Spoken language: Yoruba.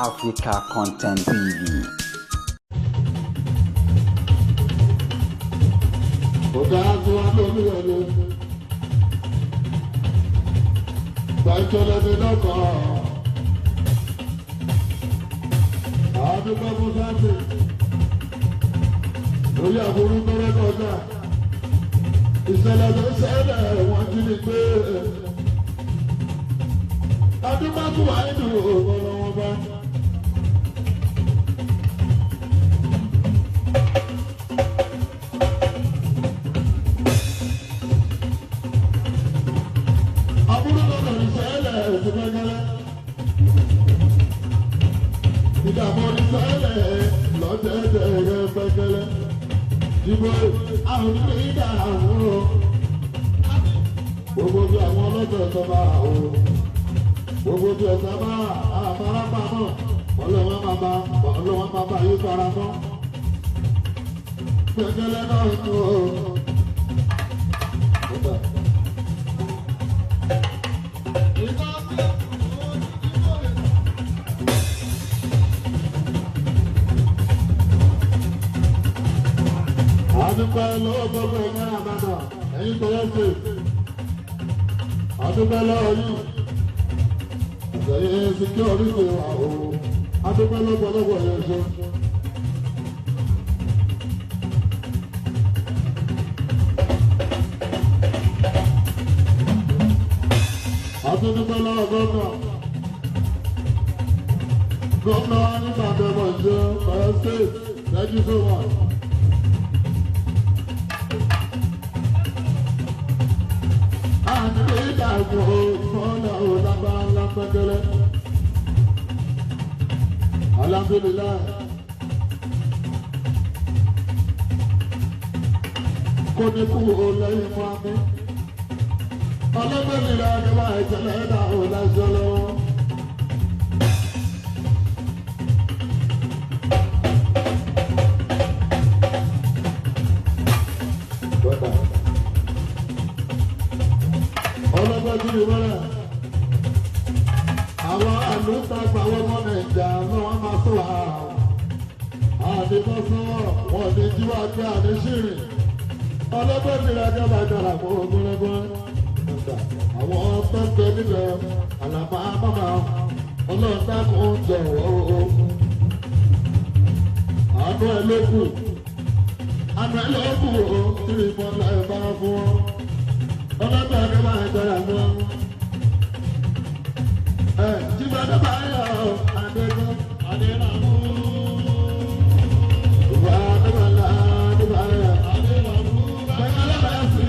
Africa Content TV. Ọ̀gá tó wá lórí ẹ̀rọ. Gbàjọ́lẹ̀ ní lọ́kàn. Àdúgbò fún sáńtì. Lórí àbúrú tọ́rẹ́ kọjá. Ìṣẹ̀lẹ̀ tó ṣẹlẹ̀ wọ́n jí ni pé. Àdúgbò tún wà nínú ọ̀rọ̀ wọn bá. Àbúrú tọ́rọ̀ ìṣẹ̀lẹ̀ òṣùpẹ̀gẹ́lẹ́. Ìdààmú ìṣẹ̀lẹ̀ lọ́tẹ̀ẹ̀tẹ̀ rẹ̀ pẹ̀gẹ́lẹ́. Ìbò àwọn onílé ìdààmú o. Gbogbo bí àwọn ọlọ́jọ́ ẹ̀sọ́ bá o. Gbogbo bí ẹ̀sọ́ bá àfarapamọ́. Ọlọ́wọ́n máa bá ọlọ́wọ́n máa bá yí faramọ́. Pẹ̀gẹ́lẹ́ náà ń tó o. Àdúpẹ́ lọ́wọ́ gbogbo ẹ̀yìn àbàdà ẹ̀yìn tọ́lá ṣe. Àdúpẹ́ lọ́wọ́ yìí. Àtẹ̀yẹ síkírọ̀rìtì wà o. Àdúpẹ́ lọ́pọ̀lọpọ̀ yẹn ṣe. Àtúndúpẹ́ lọ́wọ́ gómìnà. Gómìnà wa ní Bàdàn ṣe Ọ̀yọ́ State. Thank you so much. Alhamdulillah. Kò ní kú lẹ́yìn fún mi. Ọlọ́gbẹ́ni rẹ̀ ni wọ́n ìṣẹ̀lẹ̀ ẹ̀dá ò lẹ́sẹ̀ lọ́wọ́. Ọlọ́gbẹ́ni rẹ̀ àwọn àlùtàgbà àwọn ọmọ Nàìjíríà náà wọ́n máa sọ wà. Àdìbọ́sọ́ wọn ní jíwá pé àdìsírì. Ọlọ́gbẹ́ni rẹ̀ ni wọ́n ìjọba àpò ogúnlẹ́gbọ́n. Àwọn tó ń bẹ nílẹ̀ àlàmà mọ́mà ọlọ́run dákun jọ̀wọ́ o. Àánú ẹ ló kù. Àánú ẹ ló kù o. Tí ìbọn láì bá fún ọ. Ọlọ́gbẹ́ni rẹ̀ máa ń jọra mọ́. Jíbádé báyọ̀ Adégún Adélábù. Ìwà Adébọ̀lá Adébáyọ̀ Adélábù. Bẹ́ẹ̀ni alábàá sí